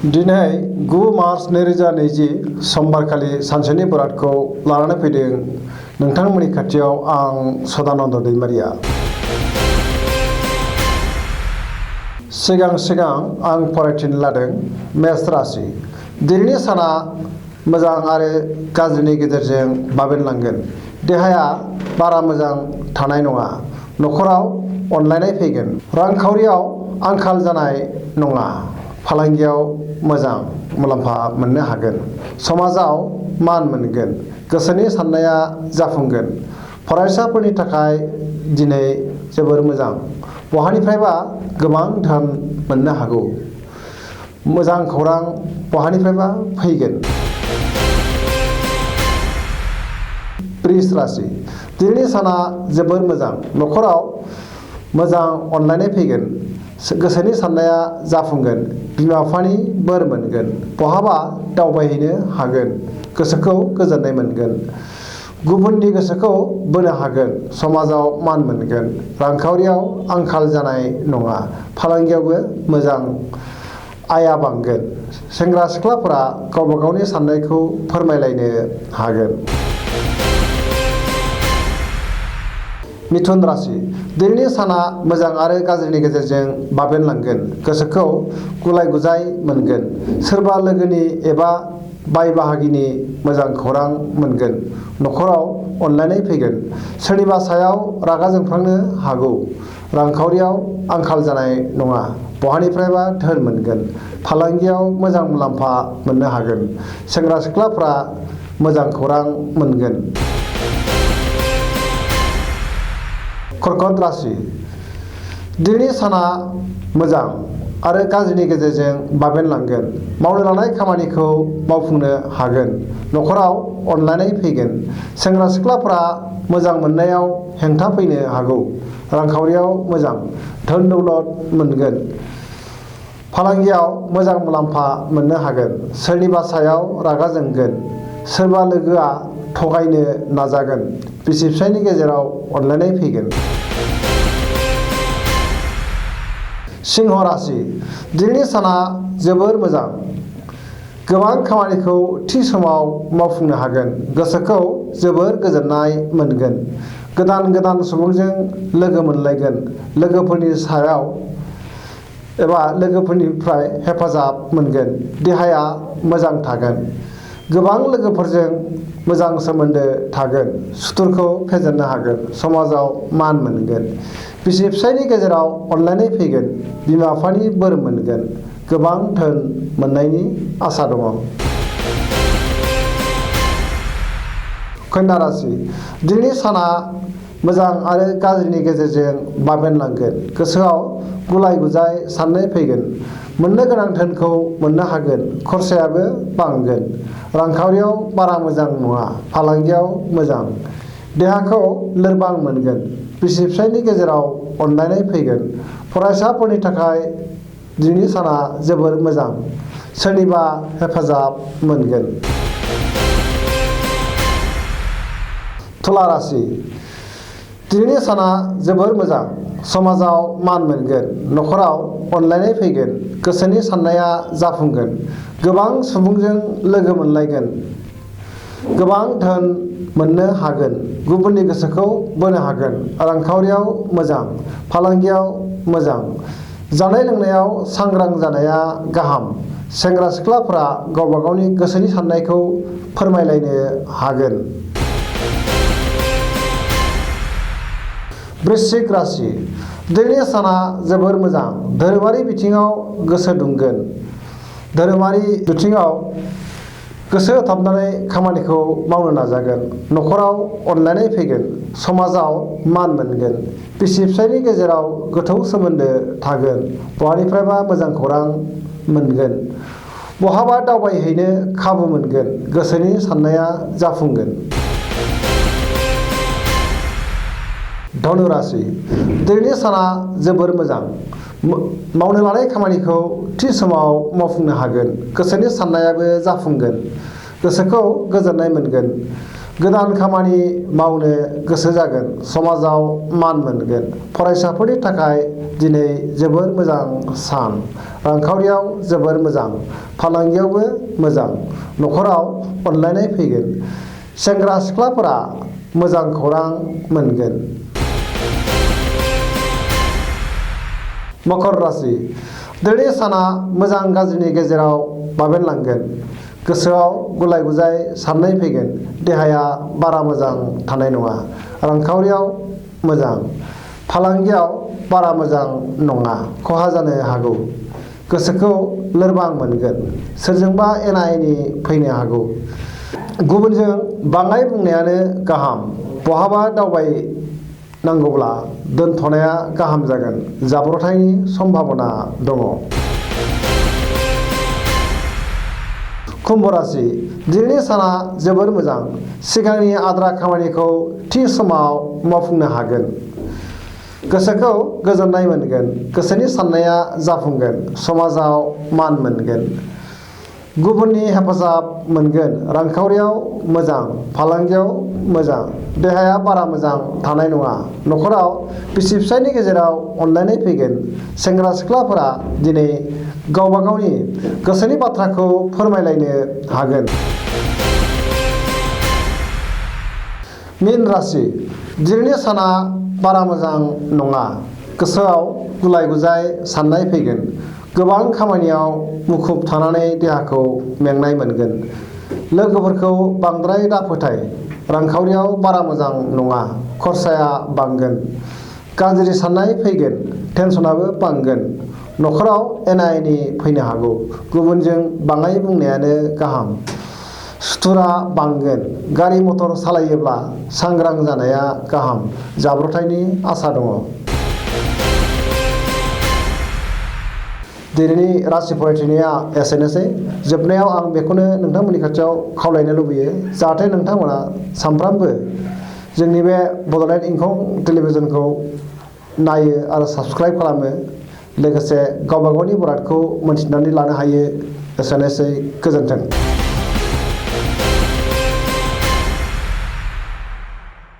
दिनै 9 मार्च 2020 समबारखालि सानसेनि बरादखौ लानानै फैदों नोंथांमोननि खाथियाव आं सदानन्द दैमारिया। सिगां आं फरायथिनो लादों मेष राशि। दिनैनि साना मोजां आरो गाज्रिनि गेजेरजों बाबेनलांगोन। देहाया बारा मोजां थानाय नङा। न'खराव अनलायनाय फैगोन। रांखावरियाव आंखाल जानाय नङा। फालांगियाव मोजां मुलाम्फा मोननो हागोन। समाजाव मान मोनगोन। गोसोनि साननाया जाफुंगोन। फरायसाफोरनि थाखाय दिनै जोबोर मोजां। बहानिफ्रायबा गोबां धोन मोननो हागौ। मोजां खौरां बहानिफ्रायबा फैगोन। वृष राशि। दिनैनि साना जोबोर मोजां। न'खराव मोजां अनलायनाय फैगोन। गोसोनि साननाया जाफुंगोन। बिमा-बिफानि बोर मोनगोन। बहाबा दावबायहैनो हागोन। गोसोखौ गोजोननाय मोनगोन। गुबुननि गोसोखौ बोनो हागोन। समाजाव मान मोनगोन। रांखावरियाव आंखाल जानाय नङा। फालांगियावबो मोजां आया बांगोन। सेंग्रा सिख्लाफोरा गावबा गावनि साननायखौ फोरमायलायनो हागोन। मिथुन राशि। दिनैनि साना मोजां आरो गाज्रिनि गेजेरजों बाबेनलांगोन। गोसोखौ गुलाय-गुजाय मोनगोन। सोरबा लोगोनि एबा बाय बाहागिनि मोजां खौरां मोनगोन। न'खराव अनलायनाय फैगोन। सोरनिबा सायाव रागा जोंफ्लांनो हागौ। रांखावरियाव आंखाल जानाय नङा। बहानिफ्रायबा धोन मोनगोन। फालांगियाव मोजां मुलाम्फा मोननो हागोन। सेंग्रा सिख्लाफ्रा मोजां खौरां मोनगोन। कर्कट राशि। दिनैनि साना मोजां आरो गाज्रिनि गेजेरजों बाबेनलांगोन। मावनो लानाय खामानिखौ मावफुंनो हागोन। न'खराव अनलायनाय फैगोन। सेंग्रा सिख्लाफोरा मोजां मोननायाव हेंथा फैनो हागौ। रांखावरियाव मोजां धोन दौलत मोनगोन। फालांगियाव मोजां मुलाम्फा मोननो हागोन। सोरनिबा सायाव रागा जोंगोन। सोरबा लोगोआ थगायनो नाजागोन। बिसि-फिसायनि गेजेराव अनलायनाय फैगोन। सिंह राशि। दिनैनि साना जोबोर मोजां। गोबां खामानिखौ थि समाव मावफुंनो हागोन। गोसोखौ जोबोर गोजोननाय मोनगोन। गोदान सुबुंजों लोगो मोनलायगोन। लोगोफोरनि सायाव एबा लोगोफोरनिफ्राय हेफाजाब मोनगोन। देहाया मोजां थागोन। गोबां लोगोफोरजों मोजां सोमोन्दो थागोन। सुथुरखौ फेजेननो हागोन। समाजाव मान मोनगोन। बिसि-फिसायनि गेजेराव अनलायनाय फैगोन। बिमा-बिफानि बोर मोनगोन। गोबां धोन मोननायनि आसा दङ। कन्या राशि। दिनैनि साना मोजां आरो गाज्रिनि गेजेरजों बाबेनलांगोन। गोसोआव गुलाय-गुजाय साननाय फैगोन। मोननो गोनां धोनखौ मोननो हागोन। खरसायाबो बांगोन। रांखावरियाव बारा मोजां नङा। फालांगियाव मोजां। देहाखौ लोरबां मोनगोन। बिसि-फिसायनि गेजेराव अनलायनाय फैगोन। फरायसाफोरनि थाखाय दिनैनि साना जोबोर मोजां। सोरनिबा हेफाजाब मोनगोन। तुला राशि। दिनैनि साना जोबोर मोजां। समाजाव मान मोनगोन। न'खराव अनलायनाय फैगोन। गोसोनि साननाया जाफुंगोन। गोबां सुबुंजों लोगो मोनलायगोन। गोबां धोन मोननो हागोन। गुबुननि गोसोखौ बोनो हागोन। रांखावरियाव मोजां। फालांगियाव मोजां। जानाय-लोंनायाव सांग्रां जानाया गाहाम। सेंग्रा सिख्लाफोरा गावबा गावनि गोसोनि साननायखौ फोरमायलायनो हागोन। वृश्चिक राशि। दिनैनि साना जोबोर मोजां। धोरोमारि बिथिङाव गोसो दुंगोन। धोरोमारि बिथिङाव गोसो होथाबनानै खामानिखौ मावनो नाजागोन। न'खराव अनलायनाय फैगोन। समाजाव मान मोनगोन। बिसि-फिसायनि गेजेराव गोथौ सोमोन्दो थागोन। बहानिफ्रायबा मोजां खौरां मोनगोन। बहाबा दावबायहैनो खाबु मोनगोन। गोसोनि साननाया जाफुंगोन। धनु राशि। दिनैनि साना जोबोर मोजां। मावनो लानाय खामानिखौ थि समाव मावफुंनो हागोन। गोसोनि साननायाबो जाफुंगोन। गोसोखौ गोजोननाय मोनगोन। गोदान खामानि मावनो गोसो जागोन, समाजाव मान मोनगोन। फरायसाफोरनि थाखाय दिनै जोबोर मोजां सान। रांखावरियाव जोबोर मोजां, फालांगियावबो मोजां, न'खराव अनलायनाय फैगोन। सेंग्रा सिख्लाफोरा मोजां खौरां मोनगोन। मकर राशि दिनैनि साना मोजां गाज्रिनि गेजेराव बाबेनलांगोन। गोसोआव गुलाय गुजाय साननाय फैगोन। देहाया बारा मोजां थानाय नङा। रांखावरियाव मोजां, फालांगियाव बारा मोजां नङा, खहा जानो हागौ। गोसोखौ लोरबां मोनगोन। सोरजोंबा एना एनि फैनो हागौ। गुबुनजों बाङाय बुंनायानो गाहाम। बहाबा दावबायनांगौब्ला दोनथ'नाया गाहाम जागोन। जाब्रबथायनि सम्भाबना दङ। कुम्भ राशि दिनैनि साना जोबोर मोजां। सिगांनि आद्रा खामानिखौ थि समाव मावफुंनो हागोन। गोसोखौ गोजोननाय मोनगोन। गोसोनि साननाया जाफुंगोन। समाजाव मान मोनगोन। गुबुननि हेफाजाब मोनगोन। रांखावरियाव मोजां, फालांगियाव मोजां, देहाया बारा मोजां थानाय नङा। न'खराव बिसि फिसायनि गेजेराव अनलायनाय फैगोन। सेंग्रा सिख्लाफोरा दिनै गावबा गावनि गोसोनि बाथ्राखौ फोरमायलायनो हागोन। मीन राशि दिनैनि साना बारा मोजां नङा। गोसोआव गुलाय गुजाय साननाय फैगोन। गोबां खामानियाव मुखुब थानानै देहाखौ मेंनाय मोनगोन। लोगोफोरखौ बांद्राय दाफोथाय। रांखावरियाव बारा मोजां नङा, खरसाया बांगोन। गाज्रि साननाय फैगोन। टेनसनाबो बांगोन। न'खराव एना एनि फैनो हागौ। गुबुनजों बाङाय बुंनायानो गाहाम। सुथुरा बांगोन। गारि मटर सालायोब्ला सांग्रां जानाया गाहाम। जाब्रबथायनि आसा दङ। दिनैनि राशि फरायथिनाया एसेनोसै। जोबनायाव आं बेखौनो नोंथांमोननि खाथियाव खावलायनो लुबैयो, जाहाथे नोंथांमोना सानफ्रामबो जोंनि बे बड'लेण्ड इंखं टेलिभिजनखौ नायो आरो साबस्क्राइब खालामो। लोगोसे गावबा गावनि बरादखौ मोनथिनानै लानो हायो। एसेनोसै, गोजोन्थों।